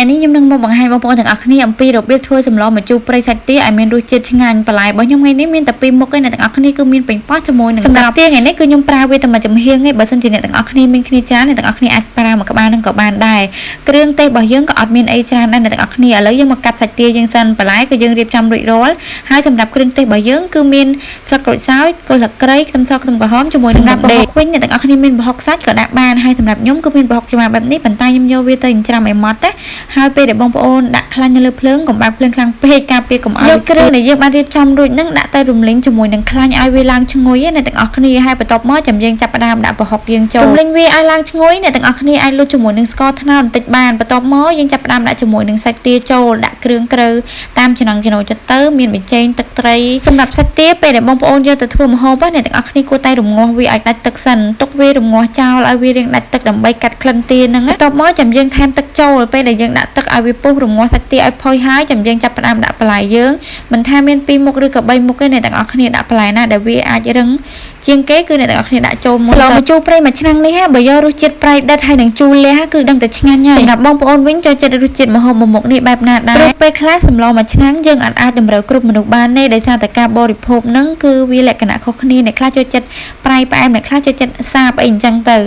ថ្ងៃនេះខ្ញុំនឹងមកបង្ហាញបងប្អូនទាំងអស់គ្នាអំពីរបៀបធ្វើសម្លម្ជូរព្រៃសាច់ទាឲ្យមានរសជាតិឆ្ងាញ់បន្លែរបស់ខ្ញុំថ្ងៃនេះមានតែពីរមុខឯអ្នកទាំងអស់គ្នាគឺមានប៉េងប៉ោះជាមួយនឹងសម្រាប់ទាថ្ងៃនេះគឺខ្ញុំប្រើវាតែមួយចំហៀងឯងបើសិនជាអ្នកទាំងអស់គ្នាមានគ្នាច្រើនអ្នកទាំងអស់គ្នាអាចប្រើមួយក្បាលនឹងក៏បានដែរគ្រឿងទេសរបស់យើងក៏អត់មានអីច្រើនដែរអ្នកទាំងអស់គ្នាឥឡូវយើងមកកាត់សាច់ទាយើងសិនបន្លែគឺយើងរៀបចំរួចរាល់ហើយសម្រាប់គ្រឿងទេសរបស់យើងគឺមានស្លឹកក្រូចសើចគល់ស្លឹកគ្រៃខ្ទឹមសខ្ទឹមក្រហមជាមួយនឹងប្រហុកវិញអ្នកទាំងអស់គ្នាមានប្រហុកសាច់ក៏ដាក់បានហើយសម្រាប់ខ្ញុំគឺមានប្រហុកច្រាបែបនេះប៉ុន្តែខ្ញុំយកវាទៅចិញ្ច្រាំឲ្យម៉ត់ណាហើយពេលដែលបងប្អូនដាក់ខ្លាញ់នៅលើភ្លើងកុំបើកភ្លើងខ្លាំងពេកការពារកុំឲ្យយកគ្រឿងដែលយើងបានរៀបចំរួចនឹងដាក់ទៅរំលីងជាមួយនឹងខ្លាញ់ឲ្យវាឡើងឈ្ងុយណាអ្នកទាំងអស់គ្នាហើយបន្ទាប់មកចាំយើងចាប់ផ្ដើមដាក់ប្រហុកយើងចូលរំលីងវាឲ្យឡើងឈ្ងុយអ្នកទាំងអស់គ្នាអាចលុះជាមួយនឹងស្ករត្នោតបន្តិចបានបន្ទាប់មកយើងចាប់ផ្ដើមដាក់ជាមួយនឹងសាច់ទាចូលដាក់គ្រឿងក្រៅតាមចំណង់ចំណូលចិត្តទៅមានប៊ីចេងទឹកត្រីសម្រាប់សាច់ទាពេលដែលបងប្អូនយកទៅធ្វើម្ហូបអ្នកទាំងអស់គ្នាគួរតែរំងាស់វាឲ្យដាច់ទឹកសិនទុកវារំងាស់ចោលឲ្យវារាងដាច់ទឹកដើម្បីកាត់ក្លិនទាហ្នឹងបន្ទាប់មកចាំយើងថែមទឹកចូលពេលដែលយើងដាក់ទឹកឲ្យវាពុះរំងាស់សាច់ទាឲ្យផុយហើយចាំយើងចាប់ផ្ដើមដាក់បន្លែយើងមិនថាមាន2មុខឬក៏3មុខទេអ្នកទាំងអស់គ្នាដាក់បន្លែណាដែលវាអាចរឹងជាងគេគឺអ្នកទាំងអស់គ្នាដាក់ចូលមុនស្លម្ជូរព្រៃមួយឆ្នាំងនេះបើយករសជាតិប្រៃដិតហើយនឹងជូរលះគឺដឹងតែឆ្ងាញ់ហើយសម្រាប់បងប្អូនវិញចូលចិត្តរសជាតិម្ហូបមួយមុខនេះបែបណាដែរព្រោះពេលខ្លះសម្លមួយឆ្នាំងយើងអាចអាចតម្រូវគ្រប់មនុស្សបានទេដោយសារតែការបរិភោគហ្នឹងគឺវាលក្ខណៈខុសគ្នាអ្នកខ្លះចូលចិត្តប្រៃផ្អែមអ្នកខ្លះចូលចិត្តសាបអីអញ្ចឹងទៅ។